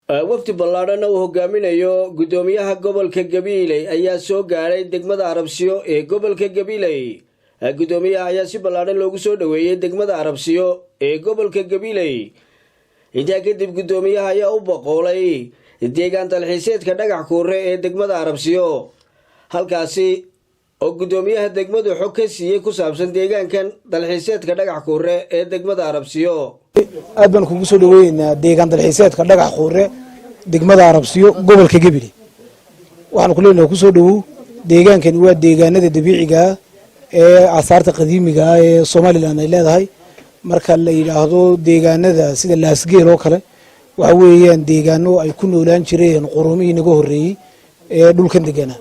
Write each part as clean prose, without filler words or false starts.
Wafdi ballaadhan uu hogaaminayo guddoomiyaha gobolka Gabiiley ayaa soo gaadhay degmada Arabsiyo ee gobolka Gabiiley. Guddoomiyaha ayaa si ballaadhan loogu soo dhoweeyey degmada Arabsiyo ee gobolka Gabiiley. Intaa kadib, guddoomiyaha ayaa u boqoolay deegaan dalxiiseedka Dhagax Kuure ee degmada Arabsiyo, halkaasi oo guddoomiyaha degmadu xog ka siiyey ku saabsan deegaankan dalxiiseedka Dhagax Kuure ee degmada Arabsiyo. Aad baan kugu soo dhaweyneynaa deegaan dalxiiseedka Dhagax Quure, degmada Arabsiyo, gobolka Gebile. Waxaanu ku leenahay, kusoo dhawow. Deegaankani waa deegaanada dabiiciga ah ee aasaarta qadiimiga ah ee Somaliland ay leedahay. Marka la yidhaahdo deegaanada sida Laasgeel oo kale, waxa weeyaan deegaano ay ku noolaan jireen qurumihii naga horreeyey ee dhulkan deganaa.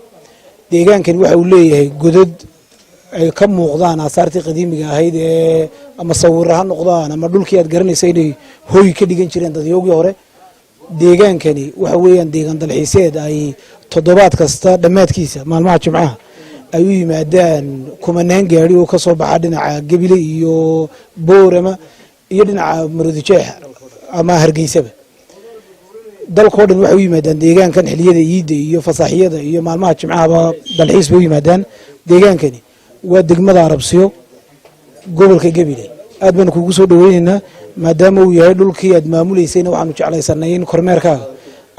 Deegaankani waxa uu leeyahay godad ay ka muuqdaan aasaartii qadiimiga ahayd ee ama sawira ha noqdaan ama dhulkii aad garanaysa inay hoy ka dhigan jireen dadyoogii hore. Deegaankani waxa weeyaan deegaan dalxiiseed ay toddobaad kasta dhammaadkiisa maalmaha Jimcaha ay u yimaadaan kumanaan gaadi oo kasoo baxa dhinaca Gebile iyo Boorama iyo dhinaca Maroodijeex ama Hargeysaba. Dalkao dhan waxay u yimaadaan deegaankan xiliyada iidda iyo fasaaxiyada iyo maalmaha Jimcahaba dalxiis bay u yimaadaan. Deegaankani waa degmada Arabsiyo, gobolka Gebile. Aad baanu kugu soo dhaweyneynaa. Maadaama uu yahay dhulkii aad maamuleysayna, waxaanu jeclaysanay in kormeerkaaga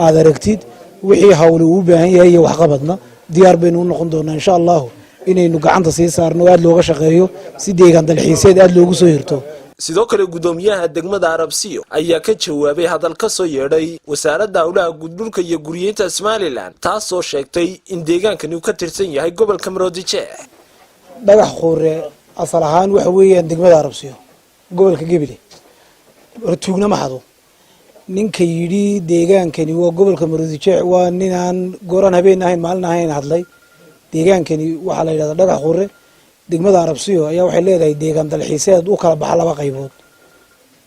aad aragtid. Wixii hawle uu u baahan yahay iyo waxqabadna, diyaar baynu u noqon doonaa, insha Allahu, inaynu gacanta sii saarno oo aad looga shaqeeyo si deegaan dalxiiseed aad loogu soo hirto. Sidoo kale, guddoomiyaha degmada Arabsiyo ayaa ka jawaabay hadal ka soo yeedhay Wasaaradda Howlaha Guud, Dhulka iyo Guriyeynta Somaliland, taasoo sheegtay in deegaankani uu ka tirsan yahay gobolka Maroodijeex. Dhagax Quure asal ahaan waxa weeyaan degmada Arabsiyo, gobolka Gebile. Tuugna ma xado. Ninka yidhi deegaankani waa gobolka Maroodijeex waa ninaan gooraan habeen ahayn maalin ahayn hadlay. Deegaankani waxaa la yidhahdaa Dhagax Qure. Degmada Arabsiyo ayaa waxay leedahay deegaan dalxiiseed u kala baxa laba qaybood: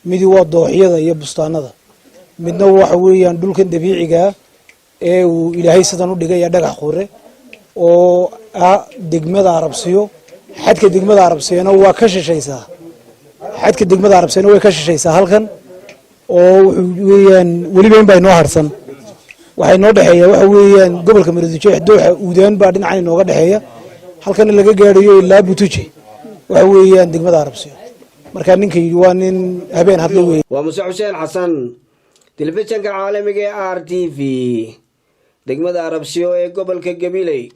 midi waa dooxyada iyo bustaanada, midna waxa weeyaan dhulkan dabiicigaa ee uu Ilaahay sidan u dhigay ee Dhagax Qure oo ah degmada Arabsiyo. Xadka degmada Arabsiyona waa ka shishaysaa, xadka degmada Arabsiyona way ka shishaysaa halkan, oo wuxuu weeyaan weliba in baa inoo harsan. Waxay noo dhexeeya waxa weeyaan gobolka Maroodijeex, dooxa Uudaan baa dhinacan inooga dhexeeya. Halkana laga gaadhayo ilaa Butuje waxa weeyaan degmada Arabsiyo. Marka ninka yidhi waa nin habeen hadla weeye. Waa Muse Xuseen Xasan, telefishanka caalamiga ee r t v, degmada Arabsiyo ee gobolka Gabiley.